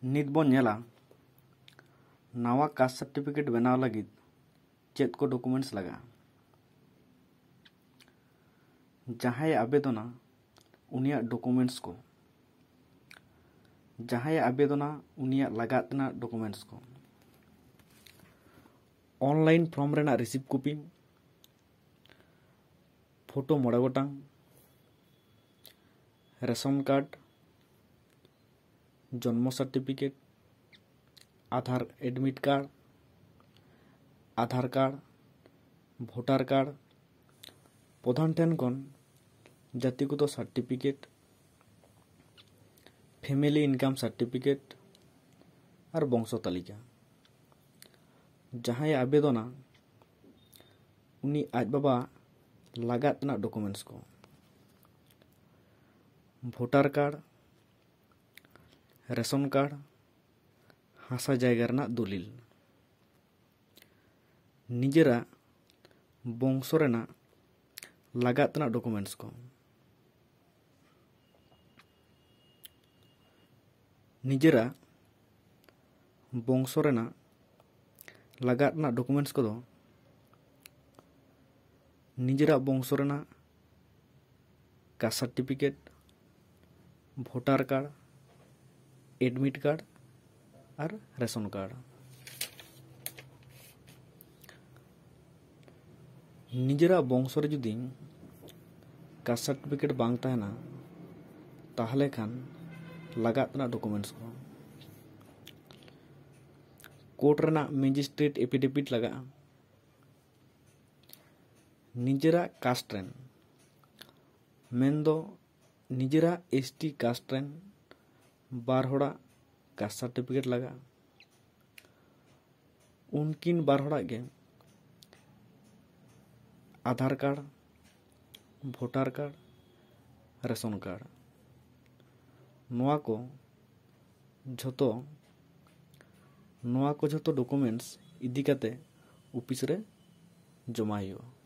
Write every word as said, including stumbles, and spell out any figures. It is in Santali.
ᱱᱤᱛ ᱵᱚᱱ ᱧᱮᱞᱟ ᱱᱟᱣᱟ ᱠᱟᱥᱴ ᱥᱟᱨᱴᱤᱯᱷᱤᱠᱮᱴ ᱵᱮᱱᱟᱣ ᱞᱟᱹᱜᱤᱫ ᱪᱮᱫ ᱠᱚ ᱰᱚᱠᱩᱢᱮᱱᱴᱥ ᱞᱟᱜᱟᱜᱼᱟ᱾ ᱡᱟᱦᱟᱸᱭᱮ ᱟᱵᱮᱫᱚᱱᱟ ᱩᱱᱤᱭᱟᱜ ᱰᱚᱠᱩᱢᱮᱱᱴᱥ ᱠᱚ, ᱡᱟᱦᱟᱸᱭᱮ ᱟᱵᱮᱫᱚᱱᱟ ᱩᱱᱤᱭᱟᱜ ᱞᱟᱜᱟᱜ ᱛᱮᱱᱟᱜ ᱰᱚᱠᱩᱢᱮᱱᱴᱥ ᱠᱚ, ᱚᱱᱞᱟᱭᱤᱱ ᱯᱷᱨᱚᱢ ᱨᱮᱱᱟᱜ ᱨᱤᱥᱤᱵᱷ ᱠᱚᱯᱤ, ᱯᱷᱳᱴᱳ ᱢᱚᱬᱮ ᱜᱚᱴᱟᱝ, ᱨᱮᱥᱚᱱ ᱠᱟᱨᱰ, ᱡᱚᱱᱢᱚ certificate, Aadhaar admit card, Aadhaar card, voter card, ᱯᱨᱚᱫᱷᱟᱱ ᱴᱷᱮᱱ ᱠᱷᱚᱱ ᱡᱟᱹᱛᱤᱜᱚᱛᱚ ᱥᱟᱨᱴᱤᱯᱷᱤᱠᱮᱴ, ᱯᱷᱮᱢᱮᱞᱤ ᱤᱱᱠᱟᱢ ᱥᱟᱨᱴᱤᱯᱷᱤᱠᱮᱴ ᱟᱨ ᱵᱚᱝᱥᱚ ᱛᱟᱹᱞᱤᱠᱟ᱾ ᱡᱟᱦᱟᱸᱭᱮ ᱟᱵᱮᱫᱚᱱᱟ ᱩᱱᱤ ᱟᱡ ᱵᱟᱵᱟ ᱞᱟᱜᱟᱜ ᱛᱮᱱᱟᱜ ᱰᱚᱠᱩᱢᱮᱱᱴᱥ ᱠᱚ, ᱵᱷᱳᱴᱟᱨ ᱠᱟᱨᱰ, ᱨᱮᱥᱚᱱ ᱠᱟᱨᱰ, ᱦᱟᱥᱟ ᱡᱟᱭᱜᱟ ᱨᱮᱱᱟᱜ ᱫᱚᱞᱤᱞ, ᱱᱤᱡᱮᱨᱟᱜ ᱵᱚᱝᱥᱚ ᱨᱮᱱᱟᱜ ᱞᱟᱜᱟᱜ ᱛᱮᱱᱟᱜ ᱰᱚᱠᱩᱢᱮᱱᱴᱥ ᱠᱚ, ᱱᱤᱡᱮᱨᱟᱜ ᱵᱚᱝᱥᱚ ᱨᱮᱱᱟᱜ ᱞᱟᱜᱟᱜ ᱨᱮᱱᱟᱜ ᱰᱚᱠᱩᱢᱮᱱᱴᱥ ᱠᱚᱫᱚ ᱱᱤᱡᱮᱨᱟᱜ ᱵᱚᱝᱥᱚ ᱨᱮᱱᱟᱜ caste certificate, voter card, admit card ᱟᱨ ᱨᱮᱥᱚᱱ ᱠᱟᱨᱰ᱾ ᱱᱤᱡᱮᱨᱟᱜ ᱵᱚᱝᱥᱚ ᱨᱮ ᱡᱩᱫᱤ ᱠᱟᱥᱴ ᱥᱟᱨᱴᱤᱯᱷᱤᱠᱮᱴ ᱵᱟᱝ ᱛᱟᱦᱮᱱᱟ, ᱛᱟᱦᱚᱞᱮ ᱠᱷᱟᱱ ᱞᱟᱜᱟᱜ ᱛᱮᱱᱟᱜ ᱰᱚᱠᱩᱢᱮᱱᱴᱥ ᱠᱚ, ᱠᱳᱨᱴ ᱨᱮᱱᱟᱜ ᱢᱮᱡᱤᱥᱴᱨᱮᱴ ᱮᱯᱷᱤᱰᱮᱵᱷᱤᱴ ᱞᱟᱜᱟᱜᱼᱟ᱾ ᱱᱤᱡᱮᱨᱟᱜ ᱠᱟᱥᱴ ᱨᱮᱱ, ᱢᱮᱱᱫᱚ ᱱᱤᱡᱮᱨᱟᱜ ᱮᱥ ᱴᱤ ᱠᱟᱥᱴ ᱨᱮᱱ ᱵᱟᱨ ᱦᱚᱲᱟᱜ ᱠᱟᱥᱴ ᱥᱟᱨᱴᱤᱯᱷᱤᱠᱮᱴ ᱞᱟᱜᱟᱜᱼᱟ᱾ ᱩᱱᱠᱤᱱ ᱵᱟᱨ ᱦᱚᱲᱟᱜ ᱜᱮ Aadhaar card, voter card, ration card, ᱱᱚᱣᱟ ᱠᱚ ᱡᱷᱚᱛᱚ, ᱱᱚᱣᱟ ᱠᱚ ᱡᱷᱚᱛᱚ ᱰᱚᱠᱩᱢᱮᱱᱴᱥ ᱤᱫᱤ ᱠᱟᱛᱮ ᱚᱯᱷᱤᱥ ᱨᱮ ᱡᱚᱢᱟ ᱦᱩᱭᱩᱜᱼᱟ᱾